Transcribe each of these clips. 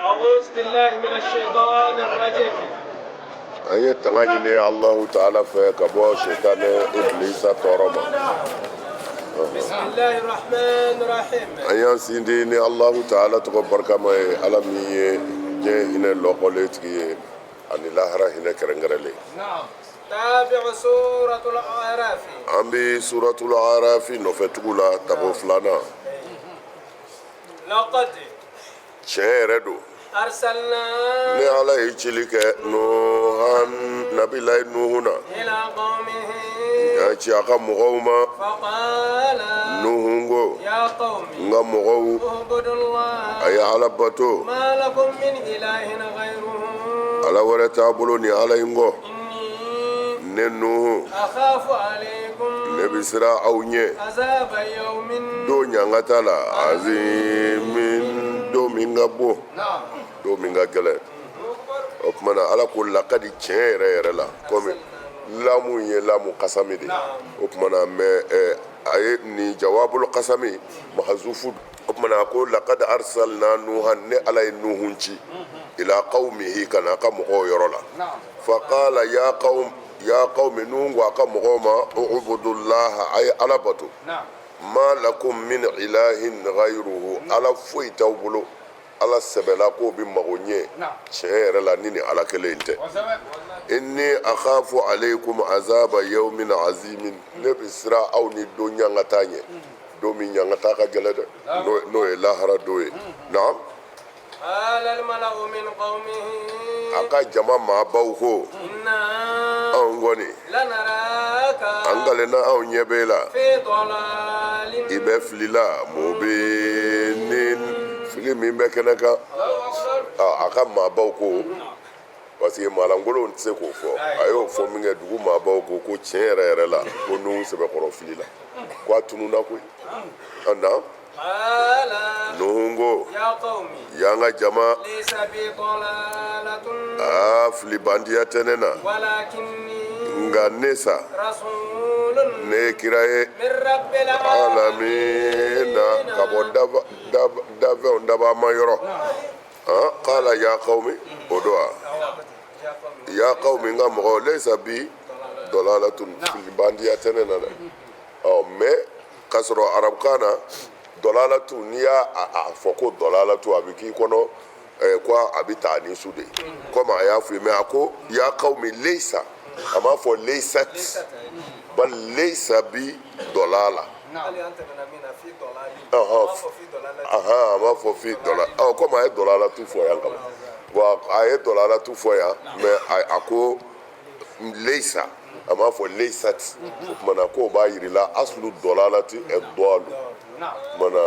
أعوذ بالله من الشيطان الرجيم. An ye tanga ɲini Alahu taala fɛ ka bɔ sitanɛ ibilisa tɔɔrɔ ma. بسم الله الرحمن الرحيم. An y'an sindi ni Alahu taala tɔgɔ barikama ye, Ala min ye diɲɛ hinɛ lɔkɔlen tigi ye ani lahara hinɛ kɛrɛnkɛrɛnlen. تابع سورة الأعراف. An bɛ suratul arafi nɔfɛ tugu la, tako filanan. لقد Tiɲɛ yɛrɛ don, أرسلنا ne Ala ye cili kɛ Nuhan, nabilayi Nuhu na إلى قومه y'a ci a ka mɔgɔw ma. فقال Nuhu ko: يا قوم N ka mɔgɔw, اعبدوا الله a ye Ala bato. ما لكم من إله غيره. Ala wɛrɛ t'a bolo ni Ala in kɔ. إني Ne Nuhu, أخاف عليكم ne bɛ siran aw ɲɛ عذاب يوم don ɲangata la, azimin, don min ka bon, don min ka gɛlɛn. O tuma na, Ala ko lakadi, tiɲɛ yɛrɛ yɛrɛ la, komi lamu ye lamu kasami de ye, o tuma na, mɛ a ye nin jawabul kasami mahazufu. O tuma na, a ko lakad arsalna Nuhan, ne Ala ye Nuhun ci, ila qawmihi, ka na a ka mɔgɔw yɔrɔ la. Faqala ya qawm, ya qawmi, Nuhun ko a ka mɔgɔw ma, ubudullaha, a ye Ala bato, ma lakum min ilahin ghayruhu, Ala foyi t'aw bolo, Ala sɛbɛla k'o bɛ mago ɲɛ tiɲɛ yɛrɛ la ni nin Ala kelen in tɛ. Inni akhafu alaykum azaba yawmin azimin, ne bɛ siran aw ni don ɲangata ɲɛ, don min ɲangata ka gɛlɛn dɛ, n'o ye lahara don ye. Naam. قال الملأ من قومه A ka jama maabaw ko: إنا Anw kɔni لنراك an kalenna anw ɲɛ b'e la في ضلال i bɛ fili la, mubinin, fili min bɛ kɛnɛ kan. A ka maabaw ko, parce que maalankolonw tɛ se k'o fɔ. A y'o fɔ min kɛ, dugu maabaw ko ko tiɲɛ yɛrɛ yɛrɛ la, ko Nuhu sɛbɛkɔrɔ fili la, ko a tununna koyi. A na قال Nuhu ko: يا قوم Y'an ka jama, ليس بي ضلالة aa, filibandiya tɛ ne na، ولكني nka ne sa رسول ne ye kira ye من رب العالمين alamina, ka bɔ dafɛnw dabama yɔrɔ. Qala ya qawmi, o don wa, ya qawmi, n ka mɔgɔw, laysa bi dalalatun, filibandiya tɛ ne na dɛ. Ɔ, mais k'a sɔrɔ arabukan na, dalalatu, n'i y'a a fɔ ko dalalatu, a bɛ k'i kɔnɔ ko a bɛ taa ni su de ye, komi a y'a fɔ ye. Mais a ko ya qawmi laysa, a m'a fɔ laysat, bal laysa bi dalala. Ahan, a m'a fɔ fi dɔla. Ɔ, komi a ye dalalatu fɔ yan kaban, bon, a ye dalalatu fɔ yan, mais a ko laysa, a m'a fɔ laysat. O tuma na, k'o b'a yir'i la aslu dalalati ɛ dɔlu. O tuma na,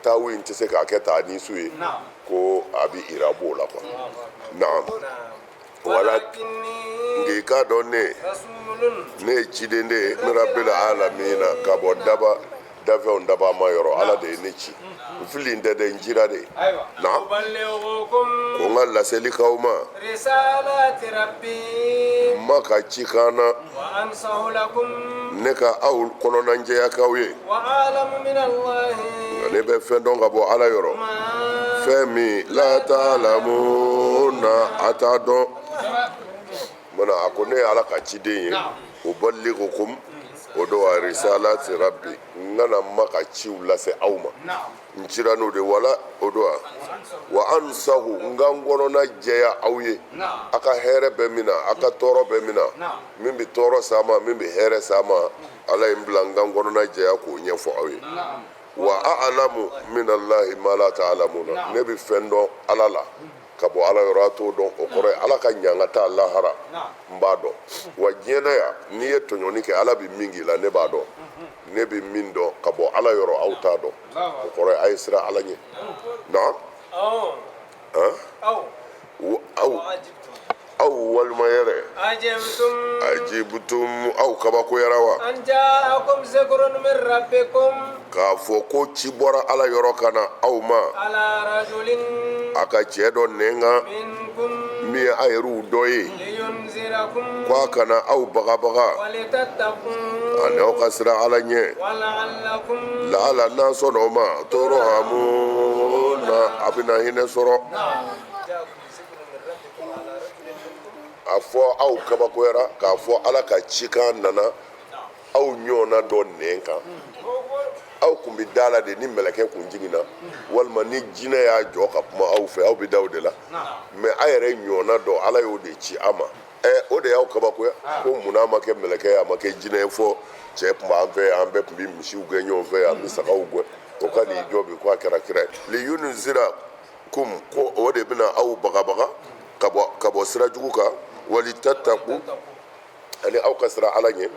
taawu in tɛ se k'a kɛ taa ni su ye, ko a bɛ irabu o la quoi. Naam, wala nka i k'a dɔn, ne ye ciden de ye, min rabbil alamina, ka bɔ daba dafɛnw dabama yɔrɔ. Ala de ye ne ci, n fili n tɛ dɛ, n cira de. Naam. أبلغكم Ko n ka laseli k'aw ma رسالات ربي n ma ka cikan na وأنصح لكم ne ka aw kɔnɔnajɛya k'aw ye. وأعلم من الله Nka ne bɛ fɛn dɔn ka bɔ Ala yɔrɔ, ما fɛn min la ta'lamuna, a t'a dɔn mana. A ko ne ye Ala ka ciden ye, uballighukum, o don wa, risalati rabbi, n kana n ma ka ciw lase aw ma, n cira n'o de wala o don wa, wa ansahu, n ka n kɔnɔna jɛya aw ye, a ka hɛrɛ bɛ min na, a ka tɔɔrɔ bɛ min na, min bɛ tɔɔrɔ s'a ma, min bɛ hɛrɛ s'a ma, Ala ye n bila n ka n kɔnɔna jɛya k'o ɲɛfɔ aw ye. Wa a'lamu min allahi ma la ta'lamuna, ne bɛ fɛn dɔn Ala la ka bɔ Ala yɔrɔ, a t'o dɔn. O kɔrɔ ye Ala ka ɲangata lahara, n b'a dɔn. Wa diɲɛ na yan, n'i ye tɔɲɔni kɛ, Ala bɛ min k'i la, ne b'a dɔn. Ne bɛ min dɔn ka bɔ Ala yɔrɔ, aw t'a dɔn. O kɔrɔ ye a ye siran Ala ɲɛ. Naam. أو Han. أو Aw وعجبتم aw walima yɛrɛ عجبتم ajibutum, aw kabakoyara wa أن جاءكم ذكر من ربكم k'a fɔ ko ci bɔra Ala yɔrɔ ka na aw ma على رجل a ka cɛ dɔ nɛn kan منكم min ye a yɛrɛw dɔ ye لينذركم ko a kana aw bagabaga ولتتقوا ani aw ka siran Ala ɲɛ ولعلكم laala n'an sɔnna o ma, turhamuna, a bɛna hinɛ sɔrɔ. A fɔ aw kabakoyara k'a fɔ Ala ka cikan nana aw ɲɔgɔnna dɔ nɛn kan. Aw kun bɛ da la de ni mɛlɛkɛ kun jiginna, walima ni jinɛ y'a jɔ ka kuma aw fɛ, aw bɛ da o de la. Mais a yɛrɛ ɲɔgɔnna dɔ, Ala y'o de ci a ma. Ɛ, o de y'aw kabakoya ko munna a ma kɛ mɛlɛkɛ ye, a ma kɛ jinɛ ye? Fɔ cɛ tun b'an fɛ, an bɛɛ tun bɛ misiw gɛn ɲɔgɔn fɛ, an bɛ sagaw gɛn. O ka n'i jɔ bi ko a kɛra kira ye. Liyunzirakum, ko o de bɛna aw bagabaga ka bɔ sira jugu kan. Walitattaku, ani aw ka siran Ala ɲɛ,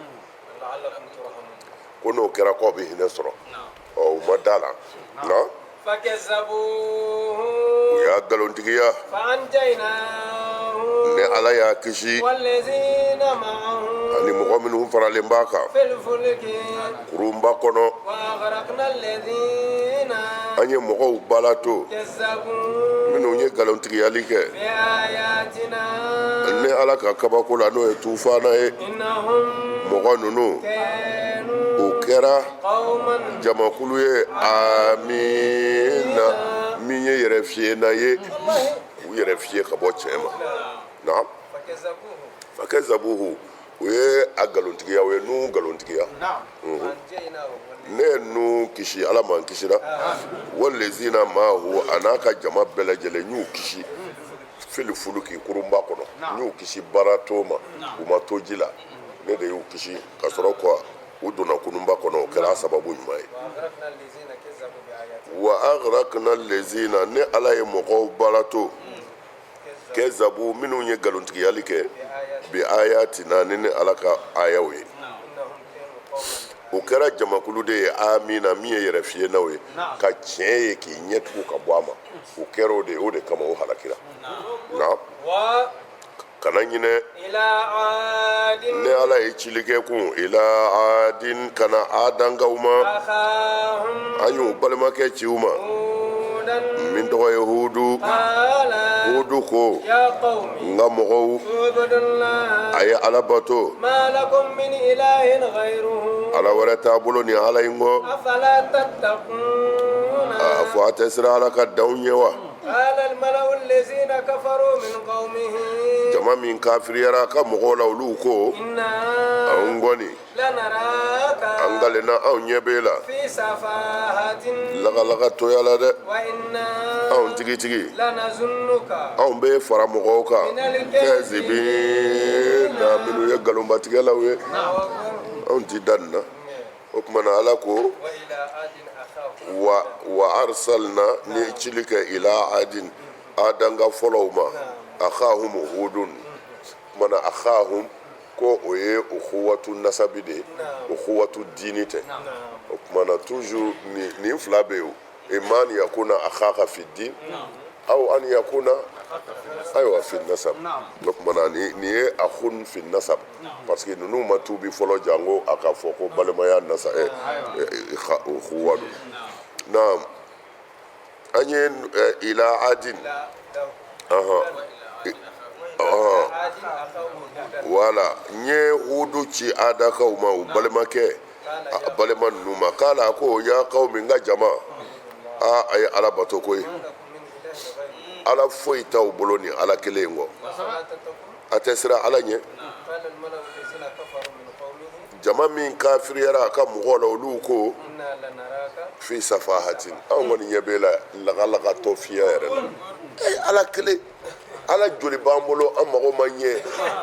ko n'o kɛra k'aw bɛ hinɛ sɔrɔ. Ɔ, u ma da la na. U y'a nkalontigiya. Ni Ala y'a kisi ani mɔgɔ minnu faralen b'a kan kurunba kɔnɔ. An ye mɔgɔw bala to minnu ye nkalontigiyali kɛ ni Ala ka kabako la, n'o ye tufana ye. Mɔgɔ ninnu, u kɛra jamakulu ye amina, min ye yɛrɛ fiyena ye, u yɛrɛ fiye ka bɔ tiɲɛ ma na. Fakazabuhu, u ye a nkalontigiya, u ye Nuhu nkalontigiya. Ne ye Nuhu kisi, Ala m'an kisira. Walezina maahu, a n'a ka jama bɛɛ lajɛlen, n y'u kisi fili fuluki, kurunba kɔnɔ. N y'u kisi baarato ma, u ma to ji la. Ne de y'u kisi ka sɔrɔ kɔ u donna kurunba kɔnɔ. O kɛra a sababu ɲuman ye. Wa agrakna lezina, ne Ala ye mɔgɔw baarato kɛzabu, minnu ye nkalontigiyali kɛ bi ayatina, ni ne Ala ka ayaw ye. O kɛra jamakulu de ye amina, min ye yɛrɛ fiyenaw ye ka tiɲɛ ye k'i ɲɛ tugu ka bɔ a ma. O kɛra o de ye, o de kama o halakira na. Kana ɲinɛ, ne Ala ye cili kɛ kun ila adin, ka na adankaw ma. An y'u balimakɛ ci u ma min tɔgɔ ye Hudu. Hudu ko: n ka mɔgɔw, a ye Ala bato, ala wɛrɛ t'a bolo ni Ala in kɔ. A fɔ a tɛ siran Ala ka danw ɲɛ wa? Jama min kafiriyara a ka mɔgɔw la, olu ko: anw kɔni, an kalenna, anw ɲɛ b'e la lagalagatɔya la dɛ. Anw tigitigi, anw bɛ fara mɔgɔw kan kazibina, minnu ye nkalonbatigɛlaw ye. Anw ti da nin na. O tuma na, Ala ko: wa arsalna, ni cili kɛ ila adin, adanka fɔlɔw ma, akhahum hudun. Tuma na akhahum ko o ye ukhuwatu nasabi de ye, ukhuwatu dini tɛ. O tuma na, toujours nin fila bɛ yen: imma an yakuna akhaka fi din aw an yakuna, ayiwa, fi nasab. O tuma na, nin ye akhun fi nasab, parce que ninnu ma tuubi fɔlɔ, jango a ka fɔ ko balimaya nasa ɛ ukhuwa don. Naam, an ye ila adin, ɔhɔn, wala n ye Hudu ci adakaw ma, u balimakɛ, a balima ninnu ma. Kala, ko: ya qawmi, n ka jama, a ye Ala bato koyi, ala foyi t'aw bolo ni Ala kelen in kɔ. A tɛ siran Ala ɲɛ? Jama min kafiriyara a ka mɔgɔw la, olu ko: fi safahatin, anw kɔni ɲɛ b'e la lagalagatɔ fiya yɛrɛ la. E ala kelen, ala joli b'an bolo, an mago ma ɲɛ?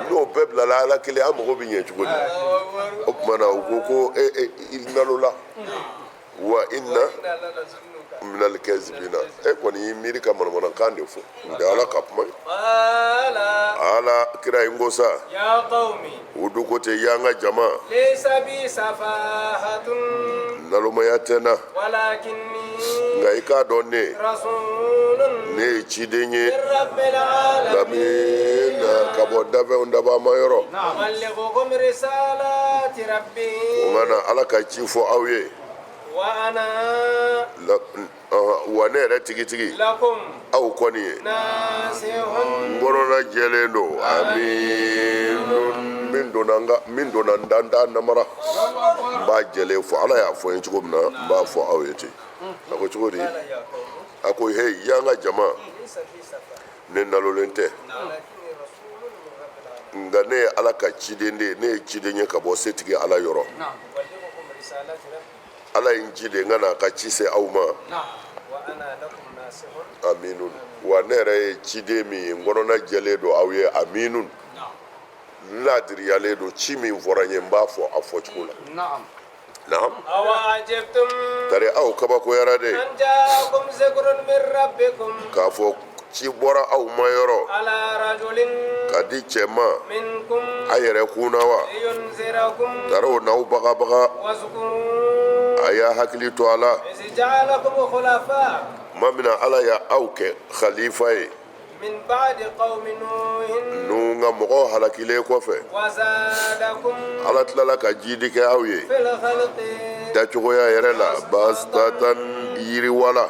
N'o bɛɛ bilala ala kelen, an mago bɛ ɲɛ cogo di? O tuma na, u ko ko e e i nalola. Wa inna minal kazibina, e kɔni y'i miiri ka manamanakan de fɔ, n tɛ Ala ka kuma ye. Ala kira in ko sa, Hudu ko ten: y'an ka jama, nalomaya tɛ n na, nka i k'a dɔn ne ye ciden ye lamina, ka bɔ dafɛnw dabama yɔrɔ. O mana Ala ka ci fɔ aw ye, wa ne yɛrɛ tigitigi aw kɔni ye n kɔnɔna jɛlen don. Amin, min donna n ka, min donna n da, n t'a namara, n b'a jɛlen fɔ. Ala y'a fɔ n ye cogo min na, n b'a fɔ aw ye ten. A ko cogo di? A ko: hey, y'an ka jama, ne nalolen tɛ. Nka ne ye Ala ka ciden de ye, ne ye ciden ye ka bɔ setigi Ala yɔrɔ. Ala ye n ci de n ka na a ka ci se aw ma. Aminun, wa ne yɛrɛ ye ciden min ye, n kɔnɔna jɛlen don aw ye. Aminun, n laadiriyalen don, ci min fɔra n ye, n b'a fɔ a fɔcogo la. Naam. Tari aw kabakoyara de k'a fɔ ci bɔra aw ma yɔrɔ ka di cɛ ma a yɛrɛ kun na wa? Tari o n'aw bagabaga, a y'a hakili to a la tuma min na Ala y'aw kɛ khalifa ye Nuhun ka mɔgɔw halakilen kɔfɛ, Ala tilala ka jiidi kɛ aw ye dacogoya yɛrɛ la, bastatan, yiriwa la.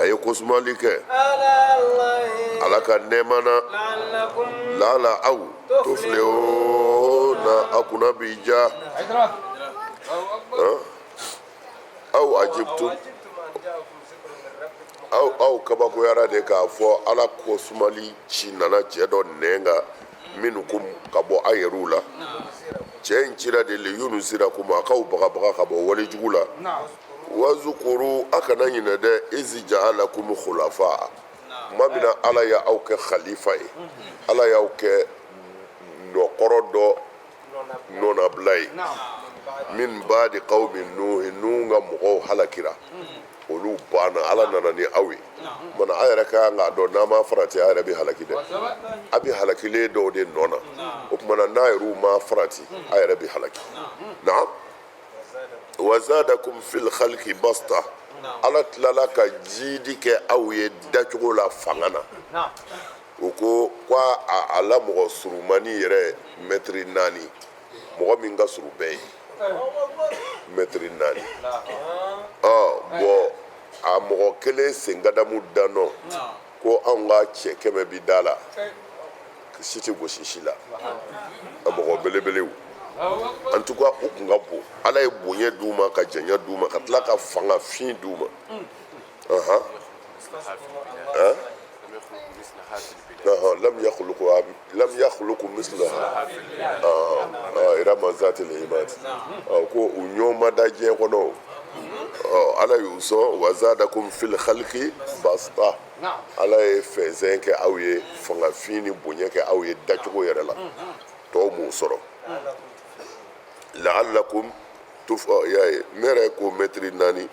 A ye kosumali kɛ Ala ka nɛɛma na, laala aw tuflihuna, aw kunna bi diya. Aw ajibtum, aw kabakoyara de k'a fɔ Ala kosumali ci nana cɛ dɔ nɛn kan, minkum, ka bɔ a yɛrɛw la. Cɛ in cira de liyunzirakum, a k'aw bagabaga ka bɔ wale jugu la. Wazukuru, a kana ɲinɛ dɛ, izi jaalakum khulafa, tuma min na Ala y'aw kɛ khalifa ye, Ala y'aw kɛ nɔkɔrɔ dɔ nɔnabila ye, min baadi qawmi nuhi, Nuhu ka mɔgɔw halakira, olu banna, Ala nana ni aw ye. Mana a yɛrɛ ka kan k'a dɔn, n'a ma farati, a yɛrɛ bɛ halaki dɛ. A bɛ halakilen dɔw de nɔ na. O tuma na, n'a yɛrɛw ma farati, a yɛrɛ bɛ halaki. Naam. Wazadakum fil khalqi basta, Ala tilala ka jiidi kɛ aw ye dacogo la, fanga na. U ko ko a la mɔgɔ surumani yɛrɛ mɛtiri 4, mɔgɔ min ka surun bɛɛ ye mɛtiri 4. Ɔ bɔn, a mɔgɔ kelen senkadamu danɔ ko anw ka cɛ 100 bi da la, si tɛ gosi si la, a mɔgɔ belebelew. En tout cas, u kun ka bon. Ala ye bonya d'u ma, ka janya d'u ma, ka tila ka fanga fin d'u ma. Ahan. Lam yakhluqu, lam yakhluqu mislaha irama zatil imad. Ko u ɲɔgɔn ma da diɲɛ kɔnɔ. Ala y'u sɔn wazadakum fil khalqi basta, Ala ye fɛnsɛn kɛ aw ye, fangafin ni bonya kɛ aw ye dacogo yɛrɛ la, tɔw m'o sɔrɔ. La'allakum tuf y'a ye, ne yɛrɛ ko mɛtiri 4,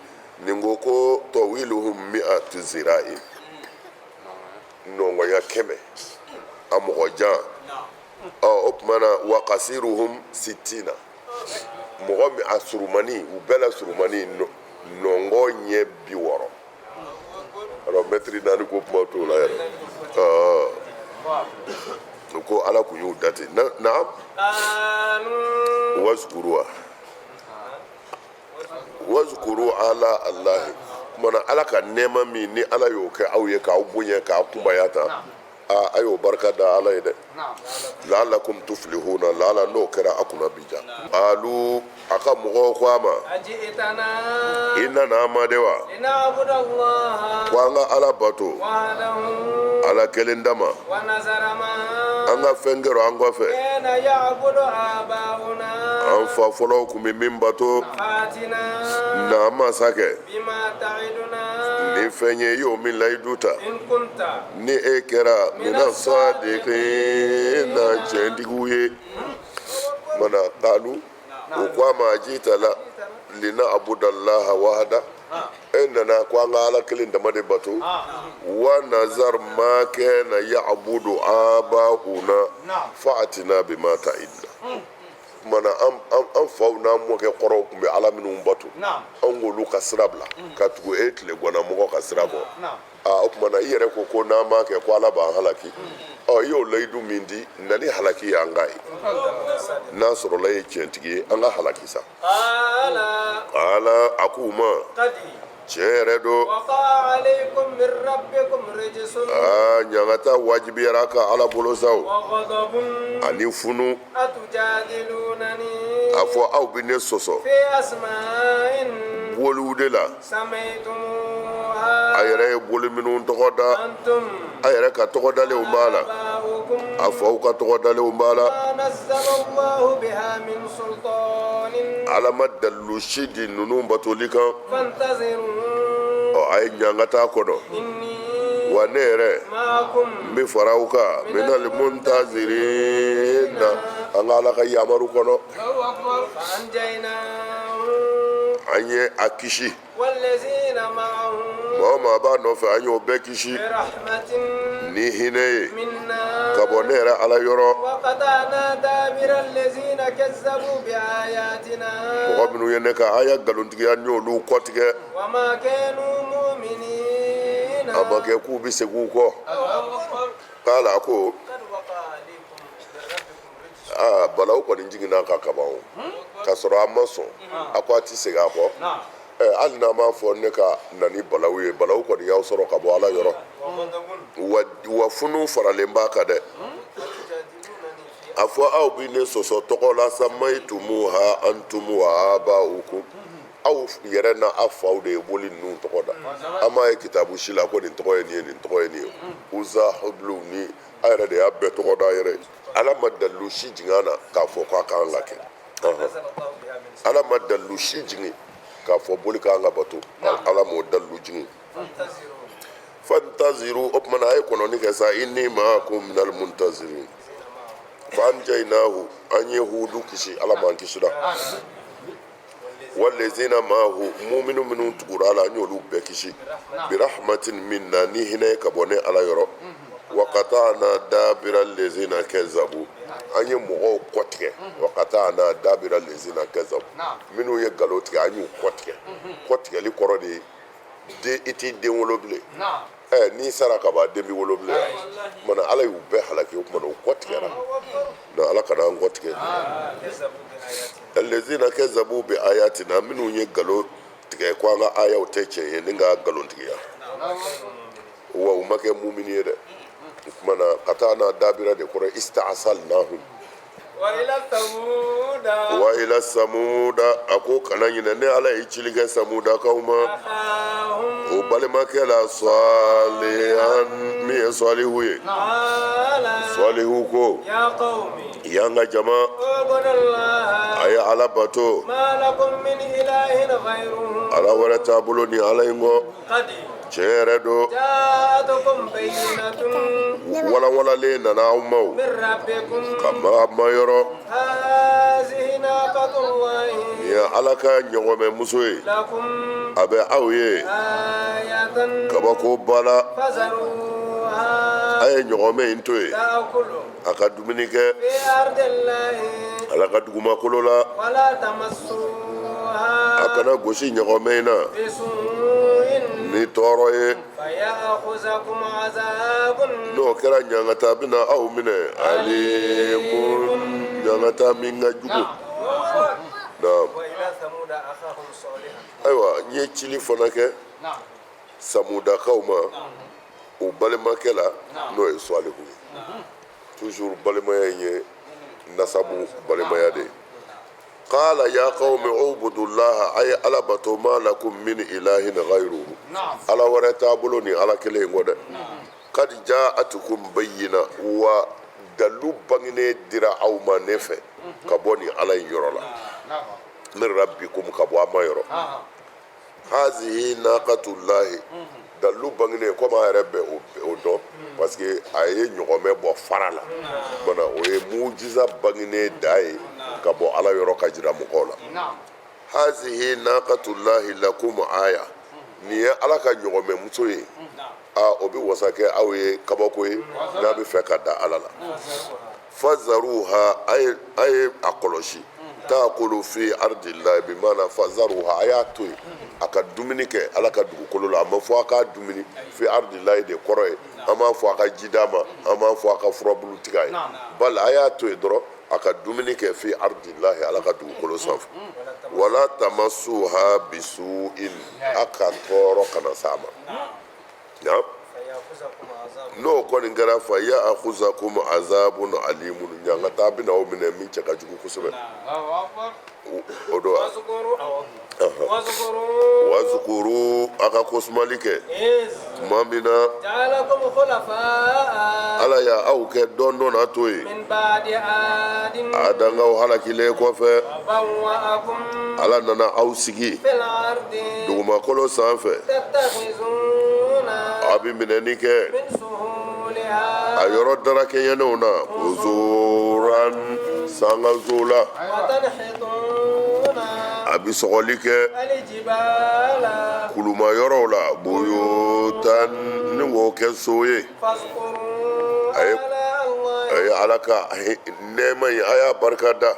nin ko ko tawiluhum mi'atu zira'in, nɔngɔnya 100 a mɔgɔ jan. Ɔ o tuma na, wa kasiruhum sitina, mɔgɔ min a surumani, u bɛɛ la surumani, nɔngɔn ɲɛ 60. Alors mɛtiri 4 ko kuma t'o la yɛrɛ. Ɔ ko Ala kun y'u da ten na. Wazukuru wazukuru ala alahi, kumana Ala ka nɛɛma min ni Ala y'o kɛ aw ye k'aw bonya, k'aw kunbaya tan, aa, a y'o barika da Ala ye dɛ. Laalakum tuflihuna, laala n'o kɛra, a kunna bi ja. Alu, a ka mɔgɔw ko a ma: i nana an ma de wa ko an ka Ala bato, Ala kelen dama, an ka fɛn kɛrɔ an kɔfɛ, an fa fɔlɔw tun bɛ min bato? Na an ma sakɛ ni fɛn ye, i y'o min layidu ta, ni e kɛra mina sadiqina, tiɲɛtigiw ye. Mana kalu, u ko a ma: ajitana lina abudallaha wahada, e nana ko an ka Ala kelen dama de bato, wa nazar ma kana ya'budu aba'una, fa'atina bima ta'idna. Kumana an faw n'an mɔkɛ kɔrɔw tun bɛ ala minnu bato, an k'olu ka sira bila ka tugu e tile gwanamɔgɔ ka sira kɔ. Aa, o tuma na, i yɛrɛ ko ko n'an m'a kɛ ko Ala b'an halaki. Ɔ, i y'o layidu min di, na ni halaki ye, an k'a ye. N'a sɔrɔla e ye tiɲɛtigi ye, an ka halaki sa. Ala a k'u ma: tiɲɛ yɛrɛ don, aa, ɲangata wajibiyara ka Ala bolo sa o, ani funu. A fɔ aw bɛ ne sɔsɔ boliw de la, a yɛrɛ ye boli minnu tɔgɔ da, a yɛrɛ ka tɔgɔ dalenw b'a la. A faw ka tɔgɔ dalenw b'a la. Ala ma dalilu si di ninnu batoli kan. Ɔ, a ye ɲangata kɔnɔ wa, ne yɛrɛ n bɛ fara aw kan, minal muntazirina, an ka Ala ka yamaru kɔnɔ. An ye a kisi, maa o maa b'a nɔfɛ, an y'o bɛɛ kisi ni hinɛ ye ka bɔ ne yɛrɛ Ala yɔrɔ. Mɔgɔ minnu ye ne ka aya nkalontigiya, n y'olu kɔtigɛ. A ma kɛ k'u bɛ segin u kɔ. K'ala ko aa, balawu kɔni jiginna ka kaban o, k'a sɔrɔ an ma sɔn. A ko a ti segin a kɔ. Ɛ, hali n'a m'a fɔ ne ka na ni balawu ye, balawu kɔni y'aw sɔrɔ ka bɔ Ala yɔrɔ wa. Wa funu faralen b'a kan dɛ. A fɔ aw bɛ ne sɔsɔ tɔgɔ la, sammaytumuha antum wa aba'ukum, aw yɛrɛ na aw faw de ye boli ninnu tɔgɔ da. An m'a ye kitabu si la ko nin tɔgɔ ye nin ye, nin tɔgɔ ye nin ye. Uza, Hublu ni a yɛrɛ de y'a bɛɛ tɔgɔ da a yɛrɛ ye. Ala ma dalilu si jigin an na k'a fɔ k'a kan ka kɛ. Ala ma dalilu si jigin k'a fɔ boli kan ka bato. Ala m'o dalilu jigin. Fantaziru, o tuma na a ye kɔnɔni kɛ sa, inni ma'akum minal muntazirin. Fa anjaynahu, an ye Hudu kisi. Ala m'an kisira. Walezina maahu, muminu minnu tugura a la, an y'olu bɛɛ kisi, birahmatin minna, ni hinɛ ye ka bɔ ne Ala yɔrɔ. Wa qata'na dabira lezina kazabu, an ye mɔgɔw kɔtigɛ. Wa qata'na dabira lezina kazabu, minnu ye nkalon tigɛ, an y'u kɔtigɛ. Kɔtigɛli kɔrɔ de ye den, i t'i den wolo bilen. Ɛ, n'i sara ka ban, den bɛ wolo bilen. Kumana Ala y'u bɛɛ halaki. O kumana u kɔtigɛra na. Ala kana an kɔtigɛ. Allazina kazabu bi ayatina, minnu ye nkalon tigɛ ko an ka ayaw tɛ tiɲɛ ye, ni ka nkalontigiya, wa u ma kɛ mumini ye dɛ. O tuma na qata'na dabira de kɔrɔ ista'asalnahum. Wa ila samuda, a ko kana ɲinɛ, ne Ala ye cili kɛ samudakaw ma, o balimakɛ la, salihan, min ye Salihu ye. Salihu ko: y'an ka jama, a ye Ala bato. Ala wɛrɛ t'a bolo ni Ala in kɔ. Tiɲɛ yɛrɛ don, walanwalalen nana aw ma ka ma ma yɔrɔ. Nin ye Ala ka ɲɔgɔnmɛ muso ye, a bɛ aw ye kabako ba la. A ye ɲɔgɔnmɛ in to yen a ka dumuni kɛ Ala ka dugumakolo la. A kana gosi ɲɔgɔnmɛ in na ni tɔɔrɔ ye. N'o kɛra, ɲangata bɛna aw minɛ, alimun, ɲangata min ka jugu. Ayiwa, n ye cili fana kɛ samudakaw ma, u balimakɛ la, n'o ye Salihu ye. Toujours balimaya in ye nasabu balimaya de ye. Qala ya qawmi ubudullaha, a ye Ala bato, ma lakum min ilahin ghayruhu, Ala wɛrɛ t'a bolo ni Ala kelen in kɔ dɛ. Kad ja'atukum bayyina, wa dalu bangenen dira aw ma ne fɛ ka bɔ nin Ala in yɔrɔ la, min rabbikum, ka bɔ a ma yɔrɔ. Hazihi naqatullahi, dalu bangenen, komi a yɛrɛ bɛ o dɔn, parce que a ye ɲɔgɔmɛ bɔ fara la mana, o ye mujiza bangenen da ye ka bɔ Ala yɔrɔ ka jira mɔgɔw la. Hazihi naqatullahi lakum aya, nin ye Ala ka ɲɔgɔmɛ muso ye. A o bɛ wasa kɛ aw ye kabako ye n'a bɛ fɛ ka da Ala la. Fazaruha, a ye a kɔlɔsi, taakulu fi ardillahi, bi maana fazaruha, a y'a to yen a ka dumuni kɛ Ala ka dugukolo la. A ma fɔ a k'a dumuni, fi ardillahi de kɔrɔ ye. An b'a fɔ a ka ji d'a ma, an b'a fɔ a ka furabulu tigɛ a ye, bali a y'a to yen dɔrɔn a ka dumuni kɛ fi ardillahi, Ala ka dugukolo sanfɛ. Wala tamassuha bisuin, a ka tɔɔrɔ kana s'a ma. N'o kɔni kɛra, fa ya'khuzakum azabun alimun, ɲangata bɛna aw minɛ min cɛ ka jugu kosɛbɛ. O don. Wazukuru, a ka kosumali kɛ tuma min na Ala y'a aw kɛ dɔn na to ye Adankaw halakilen kɔfɛ. Ala nana aw sigi dugumakolo sanfɛ, aw bɛ minɛni kɛ a yɔrɔ darakɛɲɛnenw na, kusuran, sankansow la. A bɛ sɔgɔli kɛ kuluma yɔrɔw la, buyutan, ni k'o kɛ so ye. A ye Ala ka nɛɛma ye, a y'a barika da,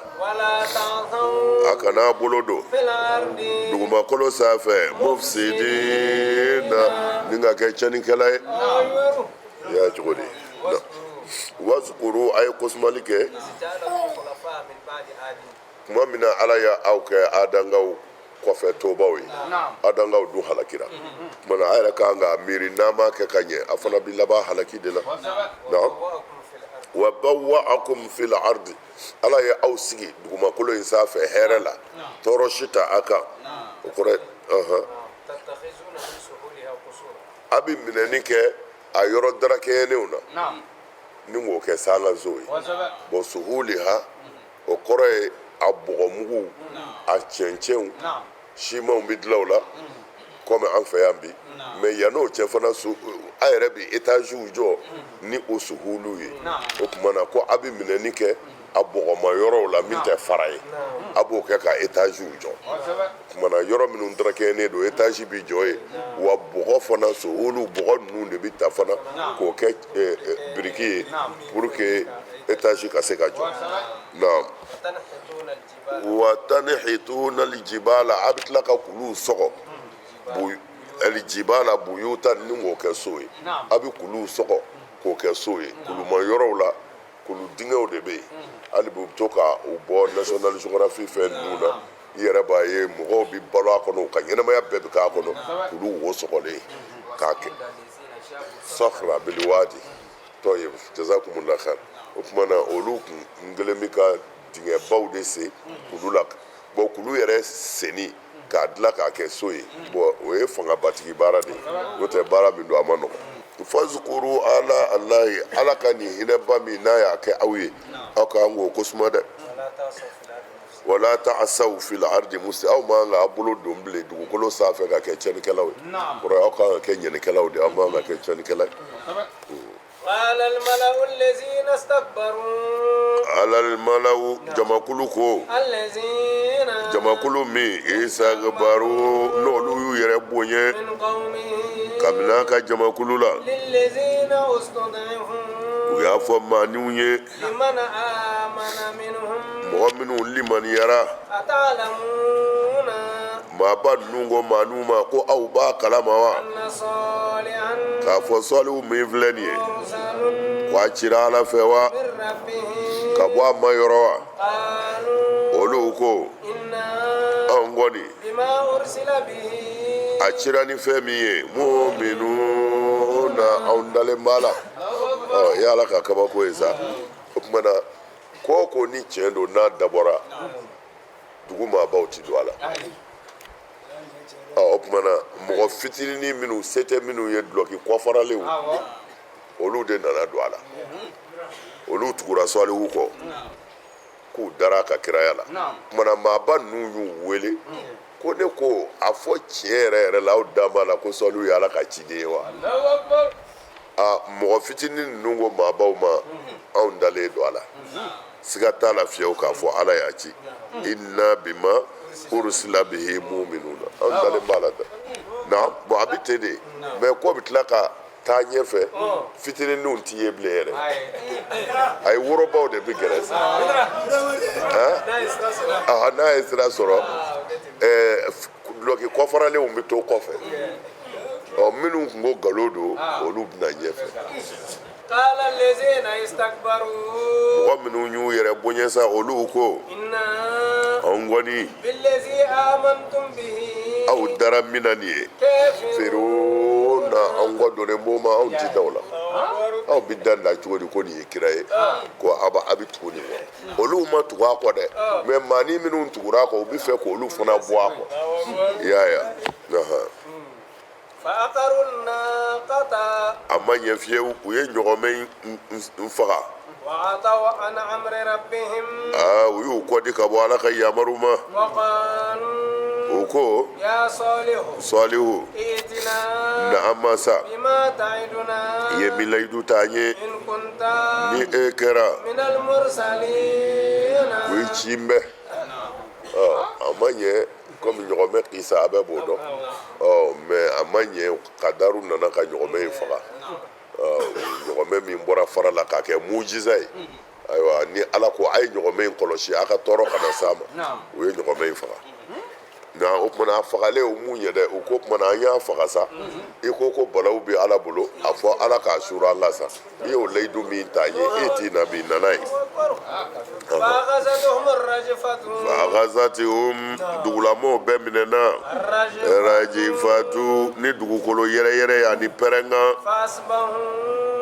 a kana a bolo don dugumakolo sanfɛ, mufsidina, ni ka kɛ tiɲɛnikɛla ye. I y'a cogo di? Wazukuru, a ye kosumali kɛ tuma min na Ala y'a aw kɛ Adankaw kɔfɛ tobaw ye. Adankaw dun halakira tuma na, a yɛrɛ kan k'a miiri, n'a m'a kɛ ka ɲɛ, a fana bɛ laban halaki de la. Naam, wa bawwa'akum fil ardi, Ala ye aw sigi dugumakolo in sanfɛ hɛrɛ la, tɔɔrɔ si tɛ a kan. O kɔrɔ, a bɛ minɛni kɛ a yɔrɔ darakɛɲɛnenw na ni k'o kɛ sankanso ye. Bon, suhuliha, o kɔrɔ ye a bɔgɔmugu, a cɛncɛnw, simanw bɛ dilan o la komi an fɛ yan bi. Mais yann'o cɛ fana, so a yɛrɛ bɛ etaziw jɔ ni o suhulu ye. O tuma na ko a bɛ minɛni kɛ a bɔgɔma yɔrɔw la min tɛ fara ye, a b'o kɛ ka etaziw jɔ. O tuma na yɔrɔ minnu darakɛɲɛnen don, etazi bɛ jɔ yen. Wa bɔgɔ fana, suhulu bɔgɔ ninnu de bɛ ta fana k'o kɛ biriki ye pour que etazi ka se ka jɔ. Naam, wa tanhituna aljibala, a bɛ tila ka kuluw sɔgɔ, aljibala buyutan, ni k'o kɛ so ye. A bɛ kuluw sɔgɔ k'o kɛ so ye kuluma yɔrɔw la. Kulu dingɛw de bɛ yen hali bi, u bɛ to ka u bɔ National Geography fɛn ninnu na. I yɛrɛ b'a ye mɔgɔw bɛ balo a kɔnɔ, u ka ɲɛnamaya bɛɛ bɛ k'a kɔnɔ, kulu wo sɔgɔlen k'a kɛ sakhra bilwadi tɔyib. Jazakumullah khair. O tuma na olu kun kelen bɛ ka dingɛbaw de sen kulu la. Bon, kulu yɛrɛ senni k'a dilan k'a kɛ so ye, bon, o ye fangabatigi baara de ye. N'o tɛ, baara min don, a ma nɔgɔn. Fazukuru ala alahi, Ala ka nin hinɛba min n'a y'a kɛ aw ye, aw k'an k'o ko suma dɛ. Wala ta'asaw fil ardi mufsi, aw man k'a bolo don bilen dugukolo sanfɛ ka kɛ tiɲɛnikɛlaw ye. Kɔrɔ, aw kan ka kɛ ɲɛnikɛlaw de, aw man ka kɛ tiɲɛnikɛla ye. Qala almalau, jamakulu ko, jamakulu min istakbaru, n'olu y'u yɛrɛ bonya kabini a ka jamakulu la, u y'a fɔ maaninw ye, mɔgɔ minnu limaniyara. Maaba ninnu ko maaninw ma ko aw b'a kalama wa k'a fɔ Sɔlihu min filɛ nin ye, ko a cira Ala fɛ wa, ka bɔ a ma yɔrɔ wa? Olu ko, anw kɔni, a cira ni fɛn min ye, muminuna, anw dalen b'a la. Ɔ, i y'Ala ka kabako ye sa. O tuma na ko o ko ni tiɲɛ don, n'a dabɔra, dugu maabaw ti don a la. Ɔ, o tuma na mɔgɔ fitininin minnu se tɛ minnu ye, dulɔki kɔfaralenw, olu de nana don a la. Olu tugura Sɔlihu kɔ k'u dara a ka kiraya la. Tuma na maaba ninnu y'u wele ko ne ko a fɔ tiɲɛ yɛrɛ yɛrɛ la, aw da b'a la ko Sɔlihu ye Ala ka ciden ye wa? A mɔgɔ fitinin ninnu ko maabaw ma, anw dalen don a la, siga t'a la fiyewu k'a fɔ Ala y'a ci. Inna bima ursila bihi muminuna, anw dalen b'a la dɛ. Na bon, a bɛ ten de, mais ko bɛ tila ka taa ɲɛfɛ, fitininw ti ye bilen yɛrɛ. A ye worobaw de bɛ gɛrɛ sa. N'a ye sira sɔrɔ, dulɔki kɔfaralenw bɛ to kɔfɛ. Ɔ, minnu tun ko nkalon don, olu bɛna ɲɛfɛ. Mɔgɔ minnu y'u yɛrɛ bonya sa, olu ko, anw kɔni, aw dara min na nin ye, kafiruna. na anw kɔ donnen b'o ma, anw ti da o la. Aw bɛ da nin la cogo di ko nin ye kira ye, ko a bɛ tugu nin kɔ? Olu ma tugu a kɔ dɛ, mais maani minnu tugura a kɔ, u bɛ fɛ k'olu fana bɔ a kɔ. I y'a ye wa? A ma ɲɛ fiyewu, u ye ɲɔgɔmɛ in faga. Aa, u y'u kɔdi ka bɔ Ala ka yamaru ma. U ko: Salihu, na an ma sa, i ye min layidu ta an ye, ni e kɛra u ye ci bɛ. A ma ɲɛ, komi ɲɔgɔmɛ kisa a bɛɛ b'o dɔn. Ɔ mais a ma ɲɛ, kadaru nana ka ɲɔgɔmɛ in faga. Ɲɔgɔmɛ min bɔra fara la k'a kɛ mujiza ye. Ayiwa, ni Ala ko a ye ɲɔgɔmɛ in kɔlɔsi, a ka tɔɔrɔ kana s'a ma, u ye ɲɔgɔmɛ in faga. Nka o tumana a fagalen, o m'u ɲɛ dɛ. U ko tumana an y'a faga sa, i ko ko balawu bɛ Ala bolo, a fɔ Ala k'a suuru an la sa. I y'o layidu min ta an ye, e t'i na bi nana ye. Fa'akhazatihum, dugulamɔgɔw bɛɛ minɛna rajifatu, ni dugukolo yɛrɛyɛrɛ ani pɛrɛnkan.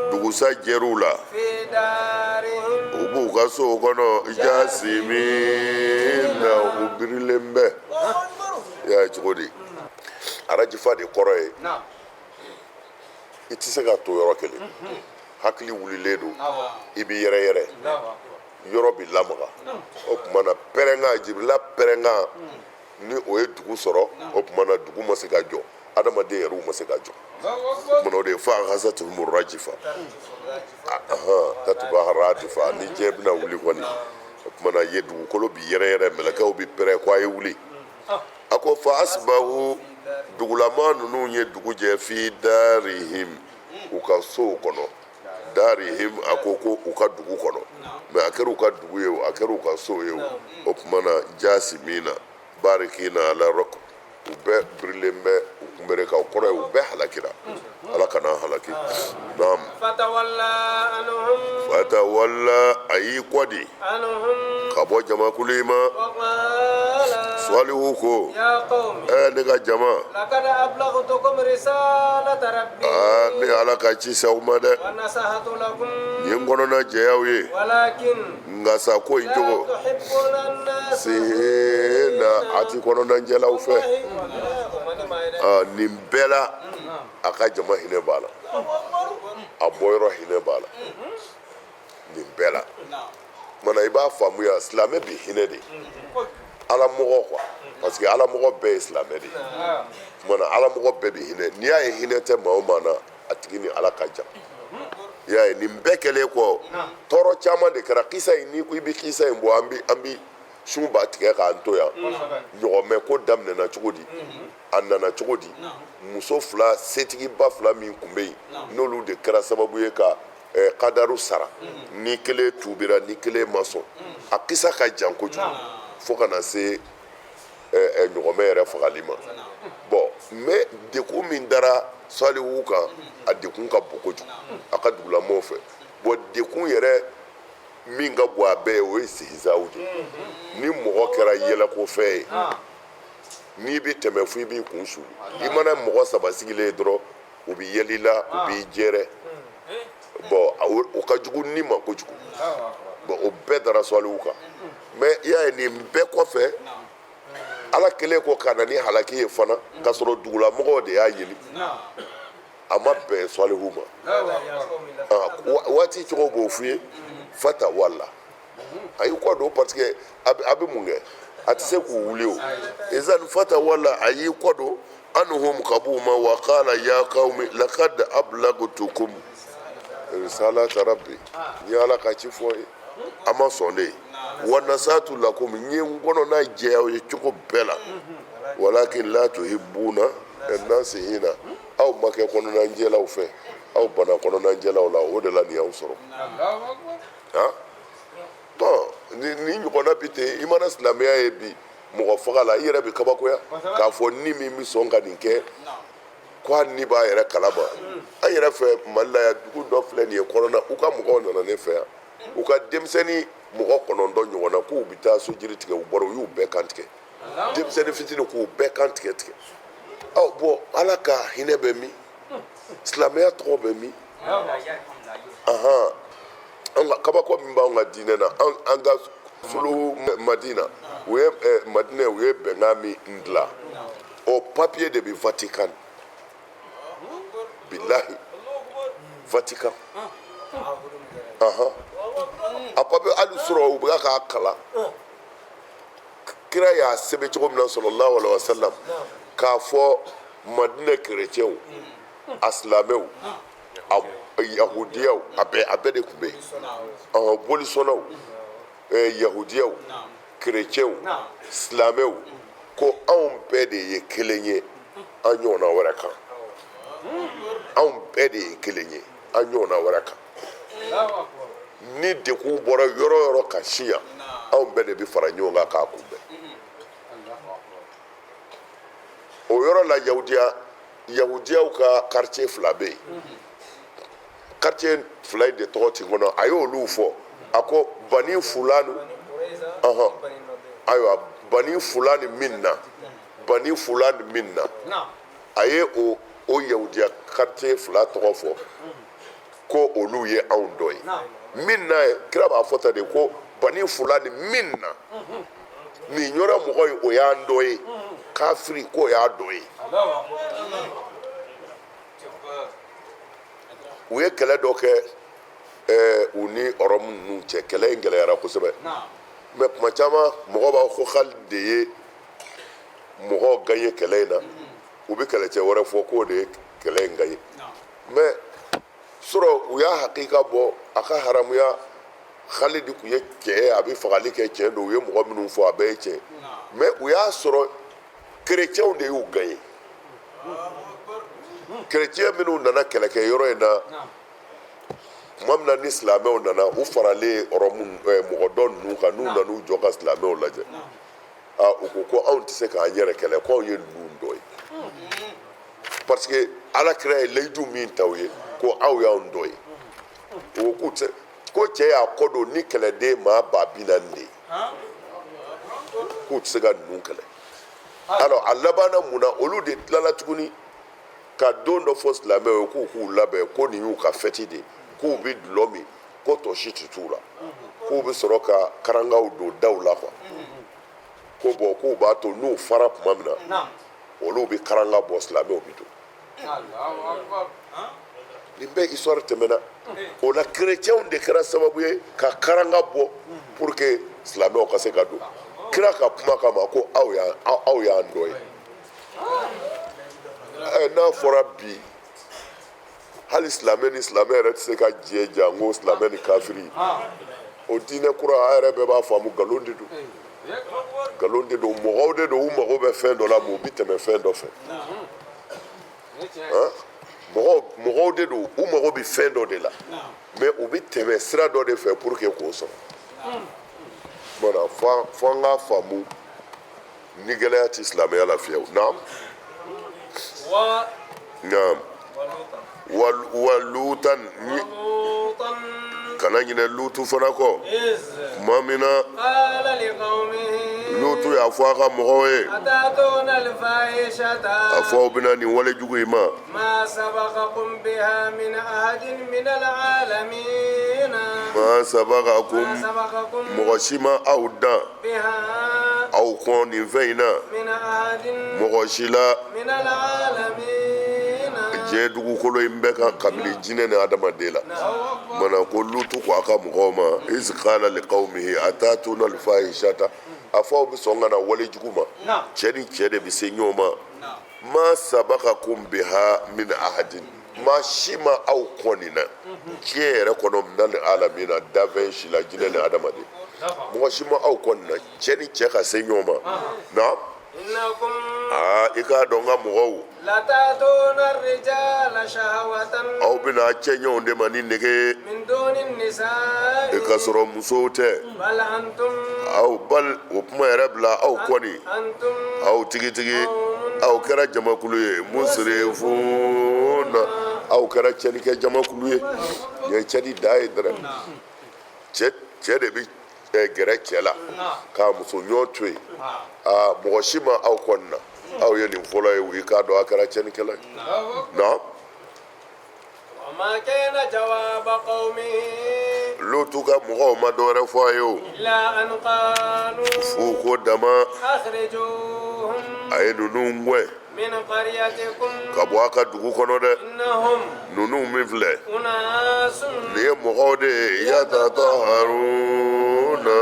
Dugusa jɛr'u la, u b'u ka sow kɔnɔ jasimina, u birilen bɛ. I y'a ye cogo di? Arajifa de kɔrɔ ye i tɛ se ka to yɔrɔ kelen, hakili wulilen don, i b'i yɛrɛ yɛrɛ, yɔrɔ b'i lamaga. O tuma na pɛrɛnkan, Jibirila pɛrɛnkan, ni o ye dugu sɔrɔ, o tuma na dugu ma se ka jɔ, adamaden yɛrɛw ma se ka jɔ. O tuma na o de ye fa akhazatuhumu rajifa, tatba'uha radifa. Ni diɲɛ bɛna wuli kɔni, o tuma na ye dugukolo bi yɛrɛ yɛrɛ, mɛlɛkɛw bi pɛrɛn ko a ye wuli. A ko fa asbahu, dugulama ninnu ye dugu jɛ fi darihim, u ka sow kɔnɔ. Darihim, a ko ko u ka dugu kɔnɔ, mais a kɛra u ka dugu ye o, a kɛra u ka so ye o, o tuma na jasimina barikina ala rukb, u bɛɛ birilen bɛ u kunbere kan. O kɔrɔ ye u bɛɛ halakira. Ala kana halaki. Naam. Fatawalla, a y'i kɔ di ka bɔ jamakulu in ma. Salihu ko: ɛ, ne ka jama, aa, ne Ala ka ci s'aw ma dɛ, nin ye n kɔnɔna jɛyaw ye. Nka sa, ko in cogo sihina, a ti kɔnɔnajɛlaw fɛ. Nin bɛɛ la, a ka jama hinɛ b'a la, a bɔyɔrɔ hinɛ b'a la nin bɛɛ la. Mana i b'a faamuya, silamɛ bi hinɛ de ala mɔgɔ quoi, parce que ala mɔgɔ bɛɛ ye silamɛ de ye. Mana ala mɔgɔ bɛɛ bi hinɛ. N'i y'a ye hinɛ tɛ maa o maa na, a tigi ni Ala ka jan. I y'a ye, nin bɛɛ kɛlen kɔ, tɔɔrɔ caman de kɛra. Kisa in, n'i ko i bɛ kisa in bɔ, an bi sun ba tigɛ k'an to yan. Ɲɔgɔmɛ ko daminɛna cogo di? A nana cogo di? Muso fila, setigiba fila min tun bɛ yen, n'olu de kɛra sababu ye ka kadaru sara, ni kelen tubira, ni kelen ma sɔn. A kisa ka jan kojugu fo ka na se ɲɔgɔmɛ yɛrɛ fagali ma. Bon, mais dekun min dara Salihu kan, a dekun ka bon kojugu a ka dugulamɔgɔw fɛ. Bon, dekun yɛrɛ min ka bon a bɛɛ ye, o ye sihizaw de ye. Ni mɔgɔ kɛra yɛlɛkofɛn ye, n'i bɛ tɛmɛ fo i b'i kun suli. I mana mɔgɔ saba sigilen ye dɔrɔn, u bɛ yɛlɛ i la, u b'i jɛrɛ. Bon, o ka jugu ni ma kojugu. Bon, o bɛɛ dara Salihu kan. Mais i y'a ye, nin bɛɛ kɔfɛ, Ala kɛlen kɔ ka na ni halaki ye fana, k'a sɔrɔ dugulamɔgɔw de y'a ɲini, a ma bɛn Salihu ma. Waati cogo b'o f'i ye. Fata wala, a y'i kɔ don, parce que a bɛ mun kɛ? A tɛ se k'u wuli. O izan fata wala, a y'i kɔ don anhum, ka b'u ma. Wa qala ya qawmi laqad ablagtukum risalata rabbi, n ye Ala ka ci fɔ ye, a ma sɔn de. Wa nasatu lakum, n ye n kɔnɔna jɛya aw ye cogo bɛɛ la. Walakin la tuhibbuna nasihina, aw ma kɛ kɔnɔnajɛlaw fɛ, aw banna kɔnɔnajɛlaw la, o de la nin y'aw sɔrɔ. Han, bon, ni ɲɔgɔnna bi ten. I mana silamɛya ye bi mɔgɔ faga la, i yɛrɛ bɛ kabakoya k'a fɔ ni min bɛ sɔn ka nin kɛ, ko hali ni b'a yɛrɛ kalama. An yɛrɛ fɛ Mali la yan, dugu dɔ filɛ nin ye kɔnɔna, u ka mɔgɔw nana ne fɛ yan, u ka denmisɛnnin mɔgɔ 9 ɲɔgɔn na, k'u bɛ taa sojiri tigɛ. U bɔra, u y'u bɛɛ kan tigɛ, denmisɛnnin fitinin, k'u bɛɛ kan tigɛ tigɛ. Ɔ bɔn, Ala ka hinɛ bɛ min? Silamɛya tɔgɔ bɛ min? Ahan, an ka kabako min b'anw ka diinɛ na, an ka suluhu Madina, u ye Madinɛ, u ye bɛnkan min dilan, o papiye de bɛ Vatican. Bilahi, Vatican, ahan, a papiye hali sɔrɔ u bɛ k'a kalan. Kira y'a sɛbɛn cogo min na, sallallahu alaihi wasallam, k'a fɔ Madinɛ kerecɛnw, a silamɛw, a yahudiyaw, a bɛɛ de tun bɛ yen, ɔhɔn, bolisɔnnaw, yahudiyaw, kerecɛnw, silamɛw, ko anw bɛɛ de ye kelen ye an ɲɔgɔnna wɛrɛ kan. Anw bɛɛ de ye kelen ye an ɲɔgɔnna wɛrɛ kan. Ni degun bɔra yɔrɔ o yɔrɔ ka si yan, anw bɛɛ de bɛ fara ɲɔgɔn kan k'a kunbɛn. O yɔrɔ la, yahudiyaw ka quartier fila bɛ yen. Quartier fila in de tɔgɔ ti kɔnɔ. A y'olu fɔ, a ko bani fulani, ɔhɔn, ayiwa, bani fulani minna, bani fulani minna. A ye o yahudiya quartier fila tɔgɔ fɔ ko olu ye anw dɔ ye. Minna ye, kira b'a fɔ tan de ko bani fulani minna, nin yɔrɔ mɔgɔ ye, o y'an dɔ ye. Kafiri k'o y'a dɔ ye. U ye kɛlɛ dɔ kɛ u ni ɔrɔmu ninnu cɛ. Kɛlɛ in gɛlɛyara kosɛbɛ, mais kuma caman mɔgɔ b'a fɔ ko Khalid de ye mɔgɔw gagné kɛlɛ in na. U bɛ kɛlɛcɛ wɛrɛ fɔ k'o de ye kɛlɛ in gagné, mais sɔrɔ u y'a hakika bɔ a ka haramuya. Khalid tun ye cɛ ye, a bɛ fagali kɛ, tiɲɛ don. U ye mɔgɔ minnu fɔ, a bɛɛ ye tiɲɛ, mais u y'a sɔrɔ kerecɛnw de y'u gagné. Kerecɛn minnu nana kɛlɛkɛ yɔrɔ in na, tuma min na ni silamɛw nana, u faralen ɔrɔmu mɔgɔ dɔ ninnu kan, n'u nana u jɔ ka silamɛw lajɛ, aa, u ko ko anw tɛ se k'an yɛrɛ kɛlɛ, ko anw ye ninnu dɔ ye, parce que ala kira ye layidu min ta u ye ko aw y'anw dɔ ye. U ko k'u tɛ ko cɛ y'a kɔ don ni kɛlɛden maa 40,000 de ye, k'u tɛ se ka ninnu kɛlɛ. Alors a labanna mun na? Olu de tilala tuguni ka don dɔ fɔ silamɛw ye k'u k'u labɛn, ko nin y'u ka fɛti de ye, k'u bɛ dulɔ min, ko tɔ si tɛ t'u la, k'u bɛ sɔrɔ ka karangaw don daw la quoi, ko bon, k'u b'a to n'u fara tuma min na, olu bɛ karanga bɔ, silamɛw bɛ don. Nin bɛɛ histoire tɛmɛna o la. Kerecɛnw de kɛra sababu ye ka karanga bɔ pour que silamɛw ka se ka don, kira ka kuma kama ko aw y'an dɔ ye. N'a fɔra bi, hali silamɛ ni silamɛ yɛrɛ tɛ se ka jɛ janko silamɛ ni kafiri. O diinɛ kura, a yɛrɛ bɛɛ b'a faamu, nkalon de don, nkalon de don. Mɔgɔw de don, u mago bɛ fɛn dɔ la, mais u bɛ tɛmɛ fɛn dɔ fɛ. Mɔgɔw de don, u mago bɛ fɛn dɔ de la, mais u bɛ tɛmɛ sira dɔ de fɛ pour que k'o sɔrɔ. Voilà, fo an k'a faamu, ni gɛlɛya tɛ silamɛya la fiyewu. Naam, naam. Wa lutan, kana ɲinɛ Lutu fana kɔ. Tuma min na Lutu y'a fɔ a ka mɔgɔw ye, a fɔ aw bɛna nin wale jugu in ma. Ma sabaqakum, mɔgɔ si ma aw dan aw kɔn nin fɛn in na, mɔgɔ si la diɲɛ dugukolo in bɛɛ kan, kabini jinɛ ni adamaden la. Mana ko Lutu ko a ka mɔgɔw ma, iz qala liqaumihi atatuna alfahishata, a fɔ aw bɛ sɔn ka na wale jugu ma, cɛ ni cɛ de bɛ se ɲɔgɔn ma. Ma sabaqakum biha min ahadin, maa si ma aw kɔn nin na diɲɛ yɛrɛ kɔnɔ, minal alamina, danfɛn si la, jinɛ ni adamaden, mɔgɔ si ma aw kɔn nin na, cɛ ni cɛ ka se ɲɔgɔn ma. Naam, aa, i k'a dɔn, n ka mɔgɔw, aw bɛna cɛ ɲɔgɔn de ma ni nege e ka sɔrɔ musow tɛ. Aw bal, o kuma yɛrɛ bila, aw kɔni, aw tigitigi, aw kɛra jamakulu ye, musrifuna, aw kɛra cɛnnikɛ jamakulu ye. Nin ye cɛni dan ye dɛrɛ. Cɛ cɛ de bɛ gɛrɛ cɛ la k'a muso ɲɔgɔn to yen. Aa, mɔgɔ si ma aw kɔni na, aw ye nin fɔlɔ ye. I k'a dɔn, a kɛra cɛnnikɛla ye. Naam. Lutu ka mɔgɔw ma dɔwɛrɛ fɔ a ye o f'u ko dama a ye ninnu gɛn ka bɔ a ka dugu kɔnɔ dɛ ninnu min filɛ nin ye mɔgɔw de ye yatataharuna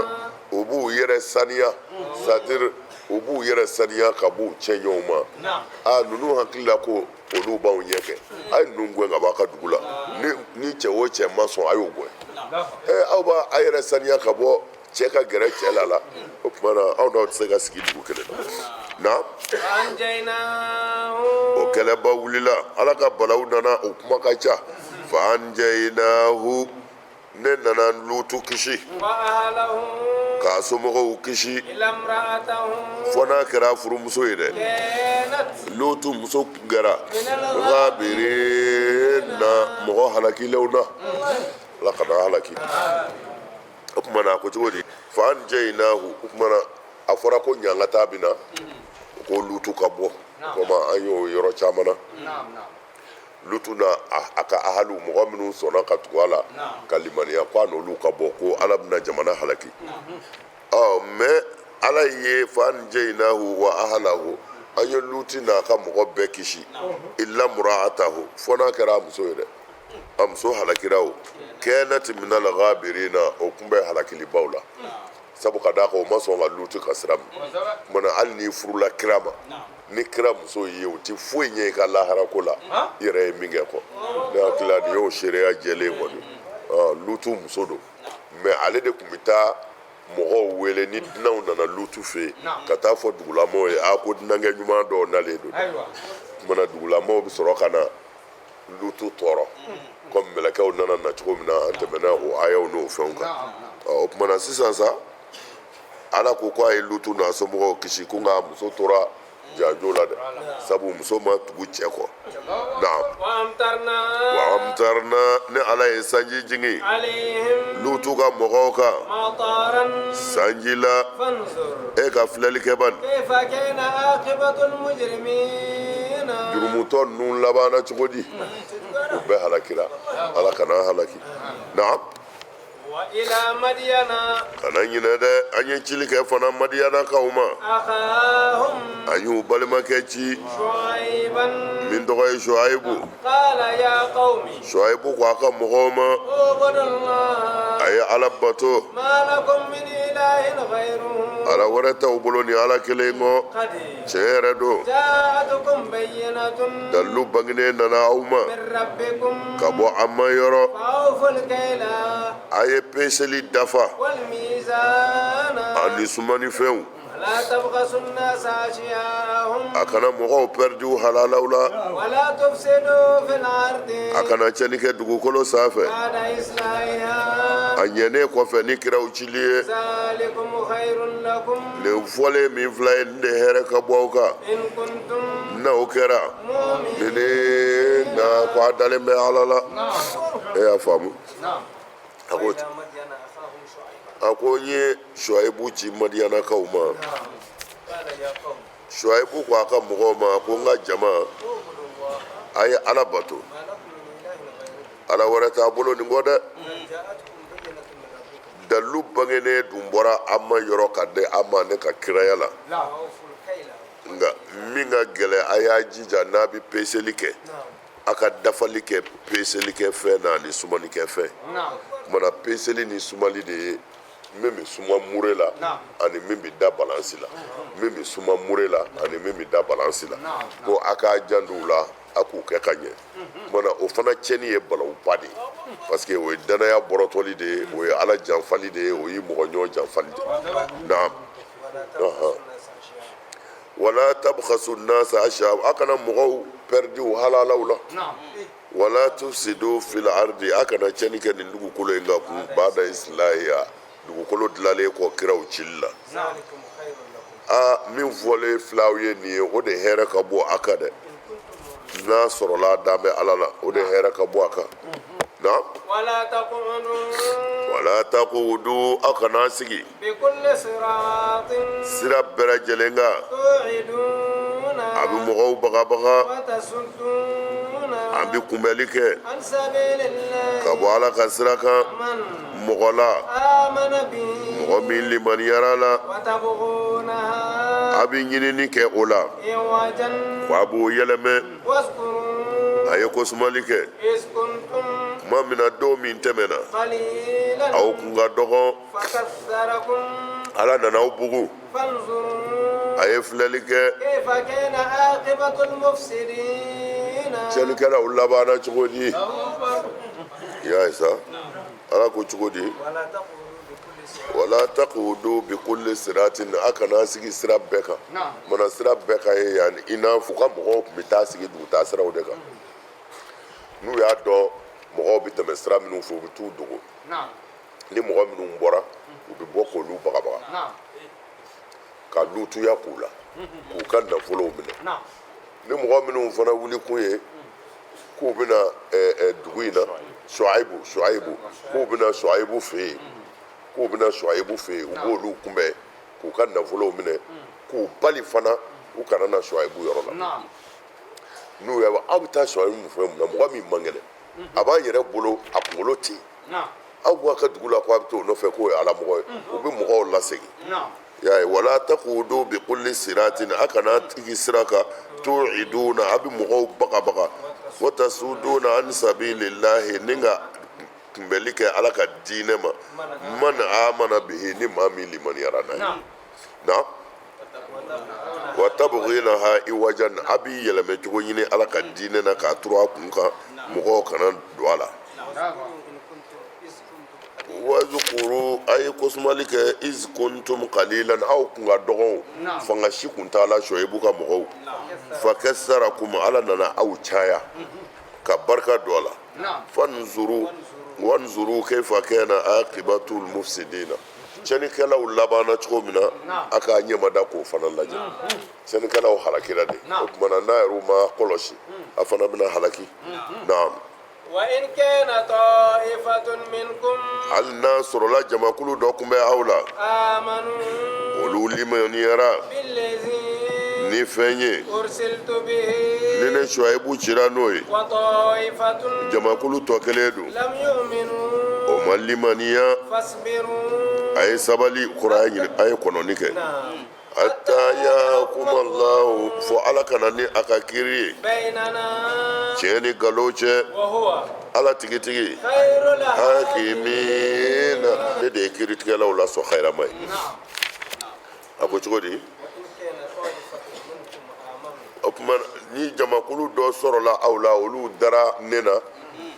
u b'u yɛrɛ saniya c'est-à-dire u b'u yɛrɛ saniya ka b'u cɛɲɔgɔnw ma aa ninnu hakili la ko olu b'anw ɲɛ kɛ a ye ninnu gɛn ka bɔ a ka dugu la ni cɛ o cɛ ma sɔn a y'o gɛn ɛ aw b'a a yɛrɛ saniya ka bɔ cɛ ka gɛrɛ cɛ la la o tuma na anw n'aw tɛ se ka sigi dugu kelen na o kɛlɛba wulila ala ka balawu nana o kuma ka ca fa anjayinahu ne nana lutu kisi k'a somɔgɔw kisi fo n'a kɛra furumuso ye dɛ lutu muso tun kɛra gabirina mɔgɔ halakilenw na ala kana halaki o tuma na a ko cogo di fa anjayinahu o tuma na a fɔra ko ɲangata bɛ na ko lutu ka bɔ komi an y'o yɔrɔ caman na lutu na a ka ahalu mɔgɔ minnu sɔnna ka tugu a la ka limaniya ko a n'olu ka bɔ ko ala bɛna jamana halaki ɔ mais ala ye fa anjayinahu wa ahalahu an ye luti n'a ka mɔgɔ bɛɛ kisi illa mura'atahu fo n'a kɛra a muso ye dɛ a muso halakira o kanat minal ghabirina o tun bɛ halakilibaw la sabu ka d'a kan o ma sɔn ka lutu ka sira minɛ tuma na hali n'i furula kira ma ni kira muso ye o ti foyi ɲɛ i ka lahara ko la i yɛrɛ ye min kɛ kɔ ne hakili la nin y'o seereya jɛlen kɔni lutu muso don mais ale de tun bɛ taa mɔgɔw wele ni dunanw nana lutu fɛ yen ka taa fɔ dugulamɔgɔw ye a ko dunankɛ ɲuman dɔw nalen don tuma na dugulamɔgɔw bɛ sɔrɔ ka na lutu tɔɔrɔ komi mɛlɛkɛw nana na cogo min na an tɛmɛna o ayaw n'o fɛnw kan o tuma na sisan sa ala ko ko a ye lutu n'a somɔgɔw kisi ko nka muso tora janjo la dɛ sabu muso ma tugu cɛ kɔ naam wa amtarna ne ala ye sanji jigin lutu ka mɔgɔw kan sanji la e ka filɛli kɛ bani jurumutɔ ninnu labanna cogo di u bɛɛ halakira ala kana halaki naam kana ɲinɛ dɛ an ye cili kɛ fana madiyanakaw ma an y'u balimakɛ ci min tɔgɔ ye suwayibu suwayibu ko a ka mɔgɔw ma a ye ala bato ala wɛrɛ t'aw bolo ni ala kelen kɔ tiɲɛ yɛrɛ don dalilu bangenen nana aw ma ka bɔ a ma yɔrɔ a ye peseli dafa ani sumanifɛnw a kana mɔgɔw pɛridi u halalaw la a kana tiɲɛni kɛ dugukolo sanfɛ a ɲɛnen kɔfɛ ni kiraw cili ye nin fɔlen min filɛ ye nin de hɛrɛ ka bon aw kan n'aw kɛra muminina ko a dalen bɛ ala la e y'a faamu a ko n ye suwayibu ci madiyanakaw ma suwayibu ko a ka mɔgɔw ma ko n ka jama a ye ala bato ala wɛrɛ t'a bolo nin kɔ dɛ dalilu bangenen dun bɔra a ma yɔrɔ ka di a ma ne ka kiraya la nka min ka gɛlɛn a y'a jija n'a bɛ peseli kɛ a ka dafali kɛ peseli kɛ fɛn na ani sumani kɛ fɛn kumana peseli ni sumali de ye min bɛ suma mure la ani min bɛ da balansi la min bɛ suma mure la ani min bɛ da balansi la ko a k'a janto u la a k'u kɛ ka ɲɛ kumana o fana tiɲɛni ye balawuba de ye parce que o ye danaya bɔrɔtɔli de ye o ye ala janfali de ye o ye mɔgɔ ɲɔgɔn janfali de ye naam wala tabkhasu nasa ashya'ahum a kana mɔgɔw pɛridi u halalaw la wala tufsidu fil ardi a kana tiɲɛni kɛ nin dugukolo in kan kun bada islahiha dugukolo dilalen kɔ kiraw cili la a min fɔlen filɛ aw ye nin ye o de hɛrɛ ka bon a kan dɛ n'a sɔrɔla a dan bɛ ala la o de hɛrɛ ka bon a kan naam wala taqudu aw kana sigi sira bɛɛ lajɛlen kan A bɛ mɔgɔw bagabaga. An bɛ kunbɛli kɛ ka bɔ Ala ka sira kan mɔgɔ la, mɔgɔ min limaniyara la, a bɛ ɲinini kɛ o la, wa a b'o yɛlɛmɛ. A ye kosumali kɛ tuma min na, don min tɛmɛna, aw kun ka dɔgɔn, Ala nana aw bugu. A ye filɛli kɛ, tiɲɛnikɛlaw labanna cogo di? I y'a ye sa, Ala ko cogo di? Wala taqudu bi kulli siratin, a kana sigi sira bɛɛ kan. Mana sira bɛɛ kan ye yan, i n'a fɔ u ka mɔgɔw tun bɛ taa sigi dugutaa siraw de kan. N'u y'a dɔn mɔgɔw bɛ tɛmɛ sira minnu fɛ, u bɛ t'u dogo. Ni mɔgɔ minnu bɔra, u bɛ bɔ k'olu bagabaga, ka lutuya k'u la, k'u ka nafolow minɛ. Ni mɔgɔ minnu fana wuli kun ye k'u bɛna dugu in na, Suayibu, Suayibu, k'u bɛna Suayibu fɛ yen, k'u bɛna Suayibu fɛ yen, u b'olu kunbɛn k'u ka nafolow minɛ, k'u bali fana u kana na Suayibu yɔrɔ la. N'u y'a aw bɛ taa Suayibu fɛ mun na? Mɔgɔ min man kɛnɛ, a b'an yɛrɛ bolo, a kunkolo tɛ yen. Aw b'a ka dugu la ko a bɛ t'o nɔfɛ, k'o ye ala mɔgɔ ye. U bɛ mɔgɔw lasegin. Y'a ye, wala taqudu bi kulli siratin, a kana sigi sira kan, tu'iduna, a bɛ mɔgɔw bagabaga, wa tasuduna an sabilillahi, ni ka kunbɛli kɛ Ala ka diinɛ ma, man amana bihi, ni maa min limaniyara n'a ye na, wa tabghinaha iwajan, a b'i yɛlɛmɛ cogo ɲini Ala ka diinɛ na k'a turu a kun kan, mɔgɔw kana don a la. Wazukuru, a ye kosumali kɛ, iz kuntum qalilan, aw kun ka dɔgɔn, fanga si kun t'a la, Suayibu ka mɔgɔw, fakasarakum, Ala nana aw caya ka barika don a la. Fanzuru wanzuru kayfa kana aqibatul mufsidina, tiɲɛnikɛlaw labanna cogo min na, a k'a ɲɛmada k'o fana lajɛ. Tiɲɛnikɛlaw halakira de. O tuma na, n'a yɛrɛw ma kɔlɔsi, a fana bɛna halaki. Naam. Hali n'a sɔrɔla jamakulu dɔ tun bɛ aw la, olu limaniyara ni fɛn ye ni ne Suayibu cira n'o ye, jamakulu tɔ kelen don, o ma limaniya, a ye sabali kɔrɔ, a ye ɲini, a ye kɔnɔni kɛ, hatta yahkuma Allahu, fo Ala ka na ni a ka kiri ye tiɲɛ ni nkalon cɛ. Ala tigitigi hakimina, ne de ye kiritigɛlaw la sɔn hayirama ye. A ko cogo di? O tuma, ni jamakulu dɔ sɔrɔla aw la, olu dara ne na,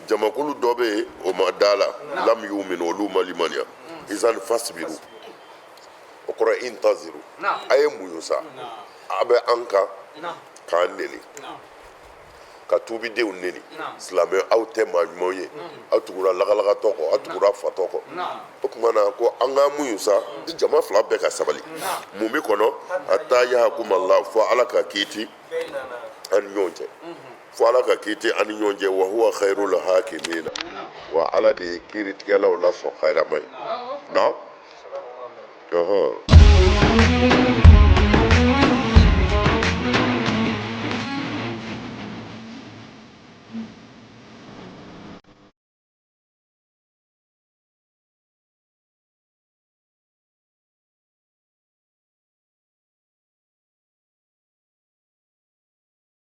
jamakulu dɔ bɛ yen, o ma da la, lam yuminu, olu ma limaniya, izan fasbiru, o kɔrɔ intaziru, a ye muɲu sa, a bɛ an kan k'an neni, ka tuubidenw neni, silamɛ, aw tɛ maa ɲumanw ye, aw tugura lagalagatɔ kɔ, aw tugura fatɔ kɔ. O tuma na, ko an k'an muɲu sa, jama fila bɛɛ ka sabali. Mun bɛ kɔnɔ? Hatta yahkuma Allah, fo Ala ka kiiti an ni ɲɔgɔn cɛ, fo Ala ka kiiti an ni ɲɔgɔn cɛ. Wa huwa khairul hakimina, wa Ala de ye kiiritigɛlaw la sɔn hayirama ye. Naam. Ɔhɔn.